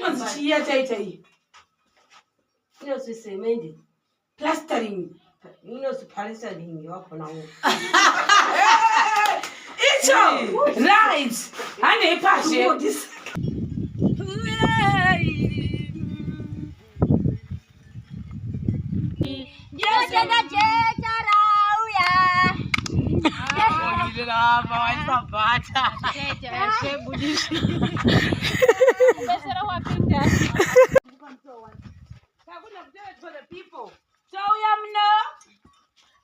Inonzi chii yataita iyi? Inonzi cement. Plastering. Inonzi plastering wakona wo. Icho. Right. Handei pashe. Ndinotenda jecha rauya. Tauya muno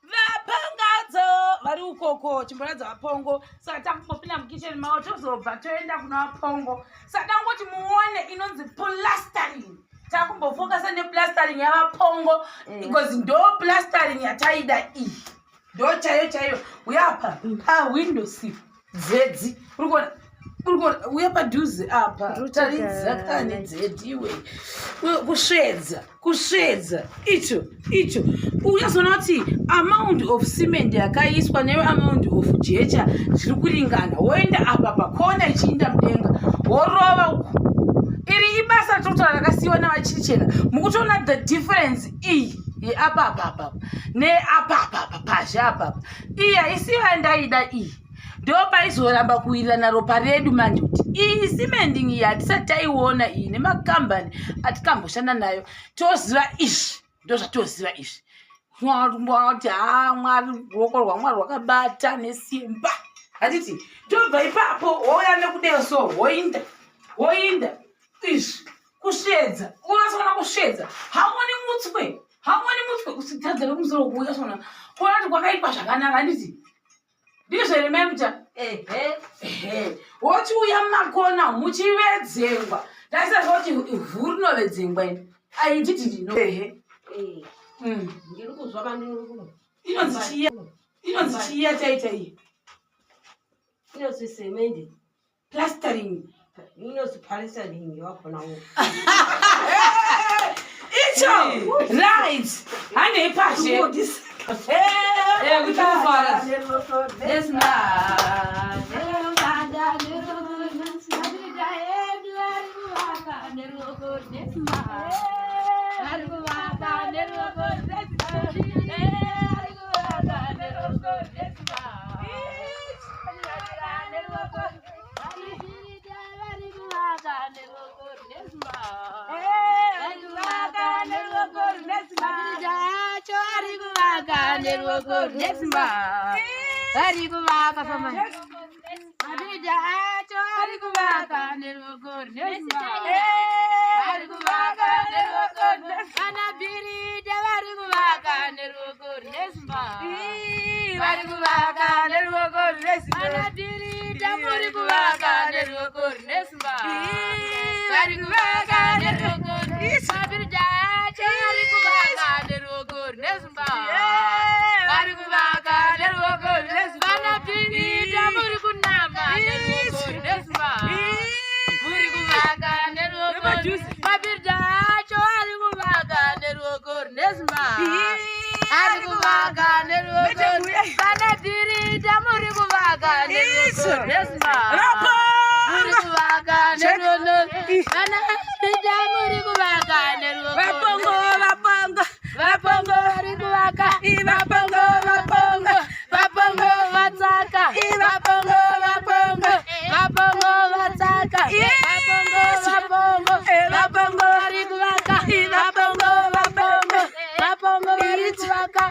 vapangadzo vari ukoko chimboratidza vapongo saka takumbopinda mukitchen mavo tozobva toenda kuna vapongo saka dangoti muone inonzi plastering takumbofokasa neplastering yavapongo because ndo plastering yataida iyi ndo chaiyo chaiyo uyapa pawindow sill dzedzi uri kuona uri kuona uya padhuze apa taridza kani dzedzi iwe kusvedza kusvedza icho icho uyazoona kuti amount of cement yakaiswa neamount of jecha zviri kuringana woenda apa pakona ichiinda mudenga worova uku iri ibasa ratokutaura rakasiyiwa navachirichena mukutoona the difference iyi yeapapapapa neapapapa pazhe apapa iyi haisiyo yandaida iyi ndopaizoramba kuwirirana ropa redu manje kuti iyi cementing iyi hatisati taiona iyi nemakambani atikamboshanda nayo toziva izvi ndozvatoziva izvi kuti ha mwari ruoko rwamwari rwakabata nesimba hatiti tobva ipapo wouya nekudeyo so woinda woinda izvi kusvedza unasoona kusvedza hauoni mutswe hauoni mutswe usitadza nekumusoro kuuya sona kuona kuti kwakaitwa zvakanaka handiti ndizvo here mai mucha ehe wochiuya mumakona muchivedzengwa ndaisazva kuti ivhu rinovedzengwa ini aititi ndino ehe eh. Ndiri kuzwa mandiri inonzi chiya inonzi chiya chaita iyi inonzi semende plastering inonzi plastering wakona wo icho right handei pashe Vari kuvaka pama. Mabhirija acho ari kuvaka neruoko rwezimba. Vari kuvaka neruoko Vana bhirija vari kuvaka neruoko rwezimba. Vari kuvaka neruoko rwezimba. Vana bhirija muri kuvaka neruoko rwezimba. Vari kuvaka neruoko Mabhirija acho ari kuvaka neruoko rwezimba. Vari kuvaka neruoko rwezimba. Vana bhirija muri kunama neruoko rwezimba. Muri kuvaka neruoko Mabhirija acho ari kuvaka neruoko rwezimba. Ari kuvaka neruoko Vana bhirija muri kuvaka neruoko rwezimba. Muri kuvaka neruoko Vana bhirija muri kuvaka neruoko Vapongo, vapongo, Vapongo vari kuvaka, vapongo, vapongo, vapongo vatsaka, vapongo, vapongo, vapongo vatsaka, vapongo, vapongo, vapongo vari kuvaka, vapongo, vapongo, vapongo vari kuvaka,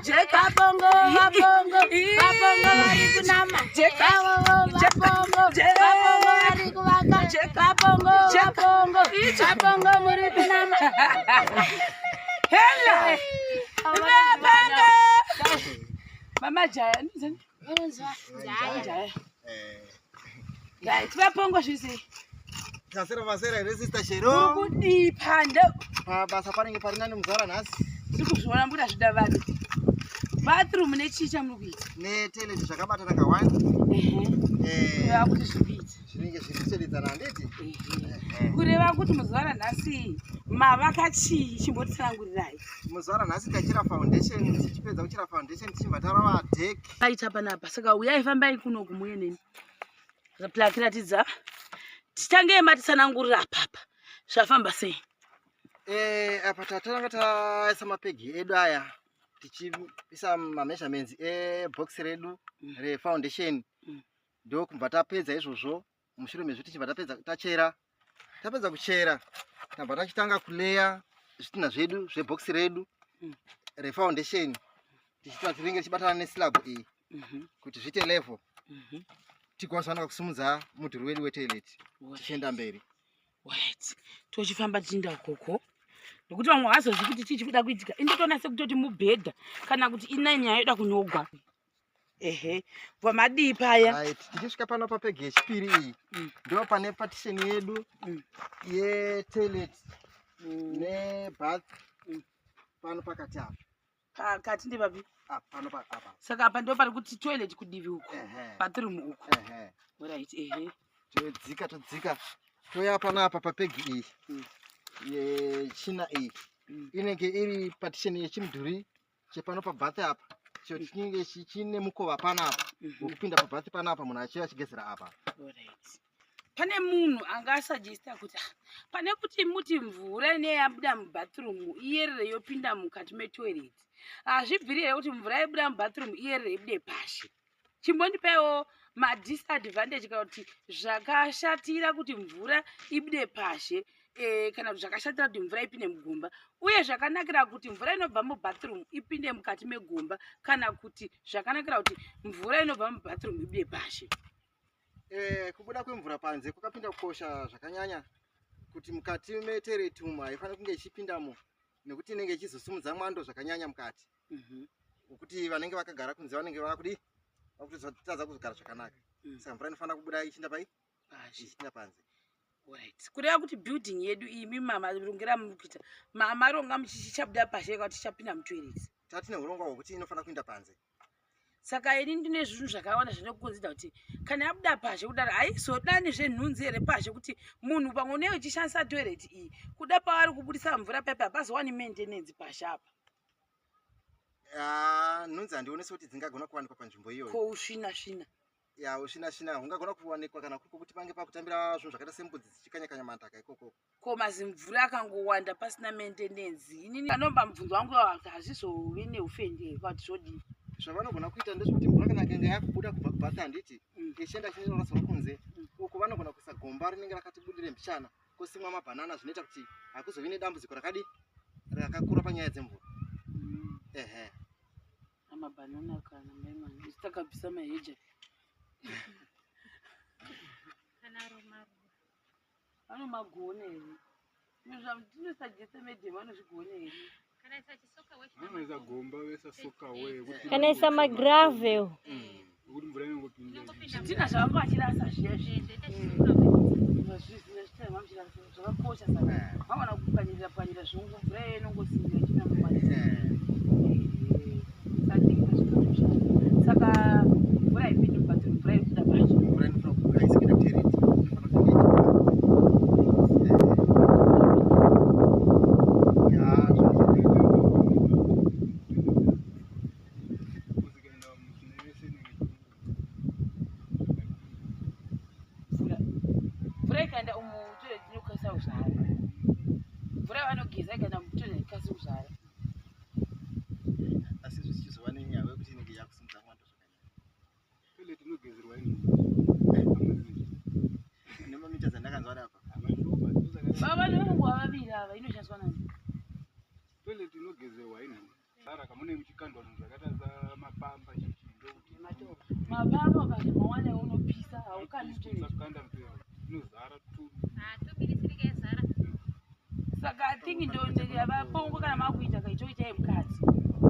vapongo, vapongo, vapongo vari kunama, vapongo, vapongo, vapongo vari kuvaka, vapongo, vapongo, vapongo muri kunama. Hela! Vapongo! Mama Jaya, ndizani? Jaya. Right, vapongo zvisi. Tasera masera here sister Shero. Kudii panda? Pabasa panenge pari nani muzvara nhasi. Tiri kuzviona mbuda zvida vanhu. Bathroom nechii chamuri kuita? Netoilet zvakabatana ka one. Ehe. Eh, Kureva kuti zviri kuita. zvinenge zviri kutevedzana handiti? Ehe. Kureva kuti muzuva ranhasi mavaka chii chimbotitsanangurirai. Muzuva ranhasi tachira foundation, tichipedza kuchira foundation tichibva tarova deck. Aita panapa saka uyai fambai kuno kumuye neni. Plaki ratidza. Titange matitsanangurira apapa. Zvafamba sei? Apa tatanga taisa mapegi edu aya tichiisa mameasurements ebox redu refoundation. Ndokubva tapedza izvozvo, mushure mezvo tichibva tapedza tachera, tapedza kuchera tabva tachitanga kuleya zvitinha zvedu zvebox redu refoundation, tichitira tiringe tichibatana neslab iyi kuti zviite level, tigozowana kusimudza mudhuri wedu wetoilet tichienda mberi. Right, tochifamba tichienda ukoko nekuti vamwe vazozivi kuti chii chikuda kuitika. Indotoona sekutoti mubhedha kana kuti ina nyaya yoda kunyogwa. Ehe, bva madii paya? Right, tichisvika pano papegi yechipiri iyi, ndo pane partition yedu yetoilet nebath pano pakati apa. Pakati ndepapi? Apa, pano apa. Saka apa ndo pari kuti toilet kudivi uku, bathroom uku. Ehe. Right, ehe. Todzika, todzika, toya panapa papegi iyi yechina iyi. Inenge iri partition yechimudhuri chepano pabath apa, cho chinenge chine mukova panapa wekupinda pabath panapa, munhu achiuya achigezera apa. Alright. Pane munhu angasuggesta kuti "Ah, pane kuti muti mvura ine yabuda mubathroom iyerere yopinda mukati metoilet, hazvibviri here kuti mvura yabuda mubathroom iyerere ibude pashi?" Chimbondipaiwo madisadvantage kana kuti zvakashatira kuti mvura ibude pashe, kana kuti zvakashatira kuti mvura ipinde mugomba, uye zvakanakira kuti mvura inobva mubathroom ipinde mukati megomba, kana kuti zvakanakira kuti mvura inobva mubathroom ibude pashe. Kubuda kwemvura panze kwakapinda kukosha zvakanyanya kuti mukati metoilet umu haifaniri kunge ichipindamo, nekuti inenge ichizosimudza mwando zvakanyanya mukati, wekuti vanenge vakagara kunze vanenge vakudi vakutotadza kuzogara zvakanaka. Saka mvura inofanira kubuda ichiinda pai? Pashe. Ichiinda panze. Right. Kureva kuti building yedu iyi, imi mamarongera muri kuita, maronga muchichabuda pashe kana kuti chichapinda mutoilet? Tatine urongwa hwekuti inofanira kuinda panze. Saka ini ndine zvinhu zvakawanda zvinokonzera kuti kana yabuda pashe kudaro, haizodani zvenhunzi here pashe, kuti munhu pamwe unenge uchishandisa toilet iyi, kuda pavari kubudisa mvura paipa hapazowani maintenance pashe apa? Ah, nhunzi handionesi kuti dzingagona kuwanikwa panzvimbo iyoyo. Ko usvina svina? Ya, usvina svina hungagona kuwanikwa kana kuri kwokuti pange pakutambira zvinhu zvakaita sembudzi dzichikanya-kanya madhaka ikoko. Ko mazimvura akangowanda pasina maintenance? Inini anomba mubvunzo wangu hazvizovi neufendi here kana kuti zvodii? Zvavanogona kuita ndezvekuti mvura kana ikanga yakubuda kubva kubath, handiti, ichienda ichinorasirwa kunze uko, vanogona kuisa gomba rinenge rakati budire mbichana, kosimwa mabhanana, zvinoita kuti hakuzovi nedambudziko rakadi rakakura panyaya dzemvura. Ehe. Amabhanana kana maimani isu takabvisa maheja. Kana maruva. Vanomagona here? Tinosuggesta madam, vanozvigona here? Kana isa chisoakaway. Vanoisa gomba voisa soakaway yekuti Kana isa magravel. Yekuti mvura inongopinda. Zvidhina zvavanga vachirasa zviya zvi Zvoita chisoakaway. Zviziva zvitina vamuchirasa zvakakosha, saka vangona kupwanyirira pwanyirira zvungu, mvura iyoyo inongosimira ichina mumati. Saka mvura haipindi mubathroom, mvura iri kubuda pacho. Mvura inofanira haisi kuenda kutoilet, inofanira kunge ichibuda. Ya, Kusikaenda muchine yese inenge Mvura ikaenda umu toilet inokasira kuzara. Mvura yavanogeza ikaenda mutoilet ikasira kuzara. Asi zvichizova nenyaya yekuti inenge yakusimudza mwando zvakanyanya. Toilet inogezerwa ino. Nemamita dzandakanzwa ari apa. Amashoma. Baba nevangu vaviri ava, inoshandiswa nani? Toilet inogezerwa ino. Sara kamune muchikandwa zvinhu zvakaita samapamba chichi ndokuti Mapamba ukazomawana unopisa, haukandi toilet. Usakanda mutoilet. Inozara tu. Tobirisirika yazara. Saka I think ndo vapongo kana makuita kaichoitai mukati,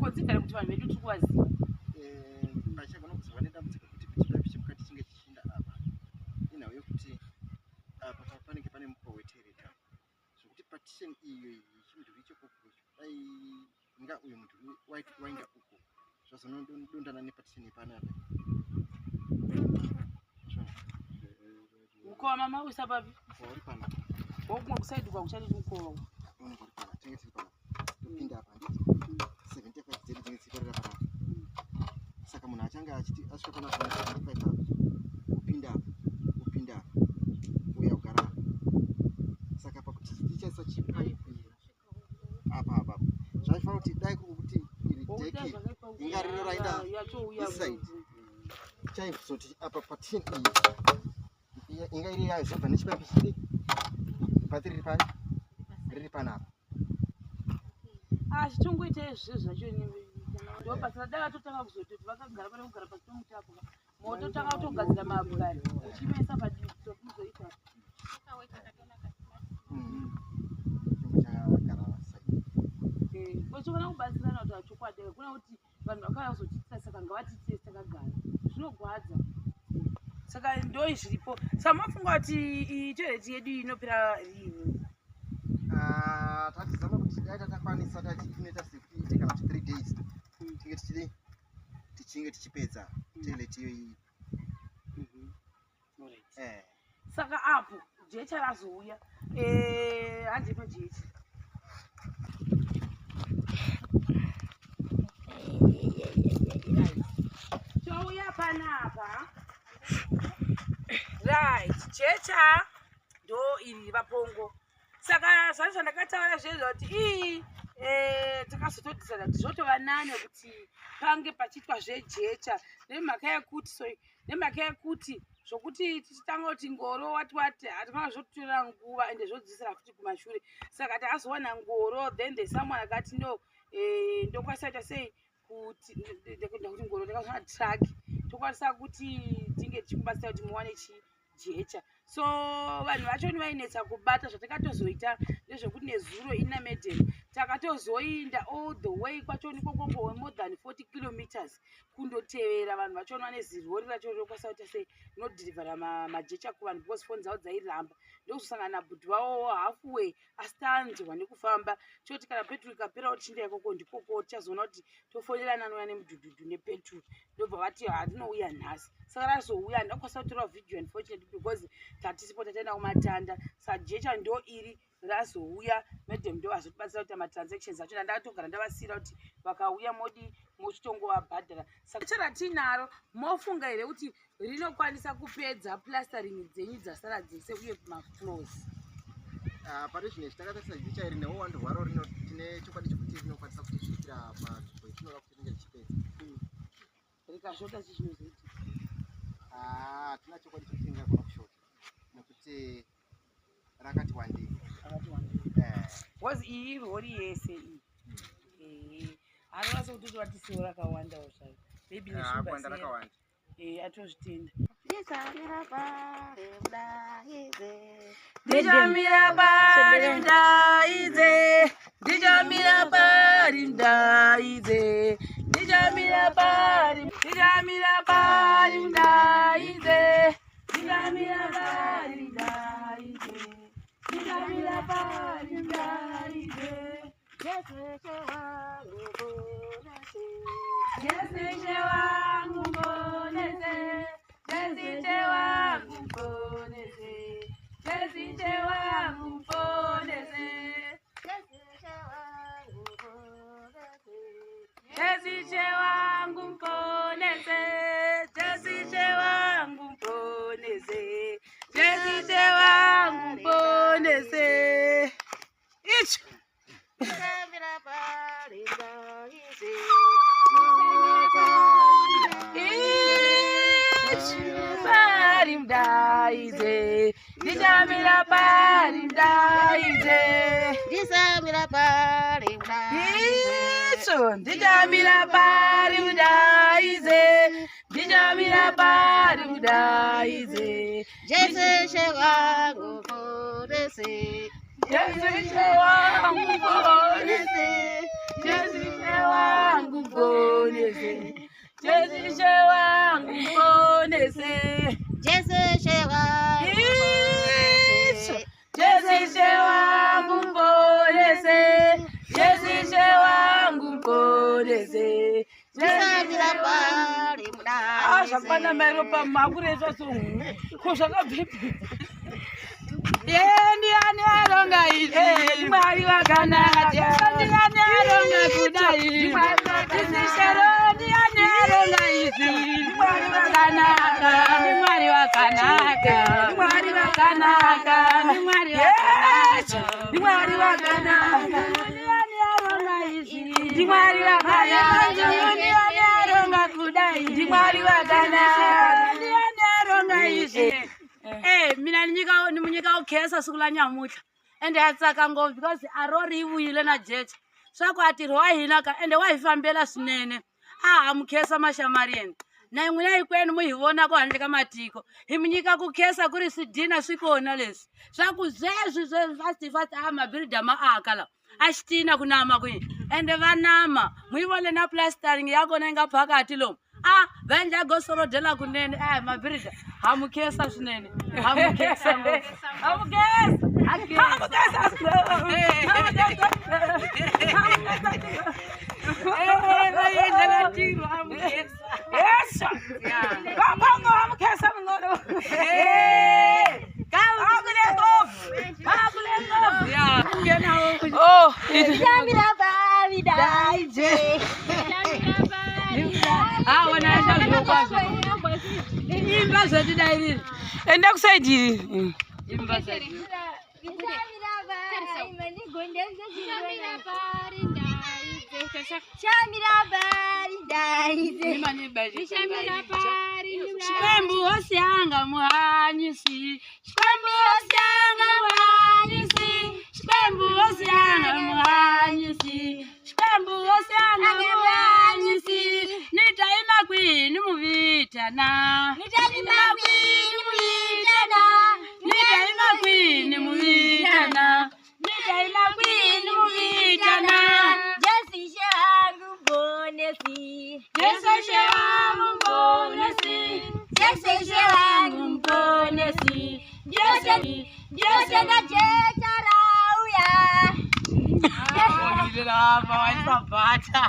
considering kuti vanhu vedu tiri kuvaziva. Pachagona kuzova nedambudziko kuti chipaipi chemukati chinge chichinda apa, inhau yekuti apa panenge pane mukova wetoilet apa, zvokuti partition iyo chimudhuri ichokoko, dai nga uyu mudhuri wainda uko, zvazonodondana nepartition yepano apa. Mukova mamauisa papi? Mukova uri panapa. Wokumwe kusaidi kwakuchanditi mukova? Unenge uri panapa, tinenge tiri panapa, topinda apa, handiti 75 dzedu dzinenge dzichikorera panapa. Saka munhu achange achiti asvika panapa 75 apa, kupinda apa, kupinda apa, uya kugara apa. Saka pakuti Takaisa chipaipi apa apa. Zvaifanira kuti dai kuri kuti iri deki inga rino raenda this side. Chaizoti apa patini iyi inga iri yayo zvobva nechipaipi chidi bhatiri riri pani riri panapa. Ah, chitongoita izvi zvacho ndopasina dai vatotanga kuzototi vakagara pane kugara pasi pemuti apo mototanga kutogadzira mabwari uchimaisa padivi kuzoita Uchikona kubatsirana kuti achokwadi kuna kuti vanhu vakauya kuzotiitira saka ngavatiitire takagara zvinogwadza saka ndo zviripo saka mafunga kuti iyi toilet yedu iyi inopera riini? Ah, tatizama kuti dai tatakwanisa tati inoita sekuti ite kana kuti 3 days tinge tichidii tichinge tichipedza toilet iyoyi. Eh. Saka apo jecha razouya, handipa jecha. Touya panapa, right? Jecha ndo iri, vaPongo. Saka zvani zvandakataura zvezvo kuti ii takazotodisana kuti zvotova nane kuti pange pachiitwa zvejecha nemhaka yekuti, sorry, nemhaka yekuti zvokuti tichitanga kuti ngoro wati wati hatifana zvotitorera nguva ende zvodzisira futi kumashure. Saka takazowana ngoro, then the someone akati no, ndokwanisa kuita sei kuti ndakuti ngoro, ndakazowana truck, tokwanisa kuti tinge tichikubatsira kuti muwane chijecha. So vanhu vacho vainetsa kubata. Zvatakatozoita ndezvekuti nezuro ina madam takatozoinda all the way kwachoni kokoko, more than 40 kilometers, kundotevera vanhu vachona vane zirori racho rinokwanisa kuita sei rinodhirivhara majecha kuvanhu, because foni dzavo dzairamba. Ndokuzosangana nabhudhi vavowo halfway, asi tanzwa nekufamba choti kana peturu ikaperawo tichinda ikoko ndikoko tichazoona kuti tofonerana anouya nemudhudhudhu nepeturu. Ndobva vati hatinouya nhasi. Saka razouya, handakwanisa kutora video unfortunately because tatisipo, tataenda kumatanda. Saka jecha ndo iri razouya, madam ndo vazotibatsira kuita matransactions acho. Ndakatogara ndavasiyira kuti vakauya modi mochitongovabhadhara. Saka jecha ratinaro, mofunga here kuti rinokwanisa kupedza plastering dzenyu dzasara dzese uye mafloors? Ah, pari zvino izvi takatarisa jecha iri neuwandu hwaro rino, tine chokwadi chekuti rinokwanisa kutisvikira panzvimbo yetinoda kuti ringe richipedza. Rikashota chi chinozoitika? Ah, hatina chokwadi chekuti ringagona kushota nekuti rakati wandei. Akati wandei. Because iyi irori yese iyi. Anonasa kutoti vatisiwo rakawandawo zvayo, maybe. Ah, kuwanda rakawanda. Atozvitenda. Ndichamira pari mudaidze. Ndichamira pari mudaidze, ndichamira pari mudaidze, ndichamira pari, ndichamira pari mudaidze, ndichamira pari mudaidze, ndichamira pari mudaidze. Jesu wangu ponese. Jesu wangu ponese, Jesu wangu ponese, Jesu wangu ponese. Jesu wangu ponese. Jesu wangu mponese, Jesu wangu mponese, Jesu wangu mponese. Icho. Ndichamira pari mudaidze. Icho. Pari mudaidze, ndichamira pari mudaidze. Ndichamira pari mudaidze. Icho, ndichamira pari mudaidze, ndichamira pari mudaidze. Jesu wangu ponese. Jesu wangu ponese, Jesu wangu ponese, Jesu wangu ponese. Jesu wangu ponese. Jesu wangu ponese, Jesu wangu ponese. Ndichamira pari Ah, mudaidze. zvakwana mairopa makuresva so ko zvakabvepi? Ye, ndiani aronga izvi? Mwari wakanaka. Ndiani aronga kudai? Isishero, ndiani aronga izvi? Mwari wakanaka, Mwari wakanaka, Mwari wakanaka, Mwari wakanaka. Ndimwari wakanaka. Ndiani aronga izvi? Ndimwari wakanaka. Ndiani aronga kudai? Ndimwari wakanaka. Ndiani aronga izvi? Eh, mina ni nyika ni mu nyika ku khensa siku la nyamuntlha ende ya tsaka ngopfu because a ro ri yi vuyile na jecha swa ku a ntirho wa hina ka ende wa hi fambela swinene a ha mu khensa maxamariyeni na n'wina hinkwenu mu hi vonaka handle ka matiko hi mi nyika ku khensa ku ri swidina swi kona leswi swa ku sweswi sweswi fast fast a mabirida ma aka lawa a xitina ku nama kwini ende va nama mu yi vone na plastering ya kona yi nga phakathi lomu a va endla gosorodela kunene e mabirida ha mu khensa swinene ha mu khensa ngopfu Ha mu khensa. Ha mu khensa. Ha mu khensa. Va endlela ntirho ha mu khensa. Yes. Vapongo ha mu khensa mungono. Akule ngopfu. Akule ngopfu. Oh, Shamira bari daije. Ah, wena endla hinkwaswo. Imba zvatidairiri. Enda kusaidi iri. Imba zvati. Shamira bari mandigondeza Shamira bari daije. Xikwembu hosi yanga muhanyisi. Xikwembu hosi yanga muhanyisi. Xikwembu hosi yanga muhanyisi. Xikwembu hosi yanga muhanyisi. Ni ta yima kwihi ni mu vitana? Ni ta yima kwihi ni mu vitana? Ni ta yima kwihi ni mu vitana? Ni ta yima kwihi ni mu vitana? Jesu shangu bonesi. Yesu shewangu mponesi. Jesu shangu mponesi. Jesu Jesu na jecha rauya. Apa waisabhata.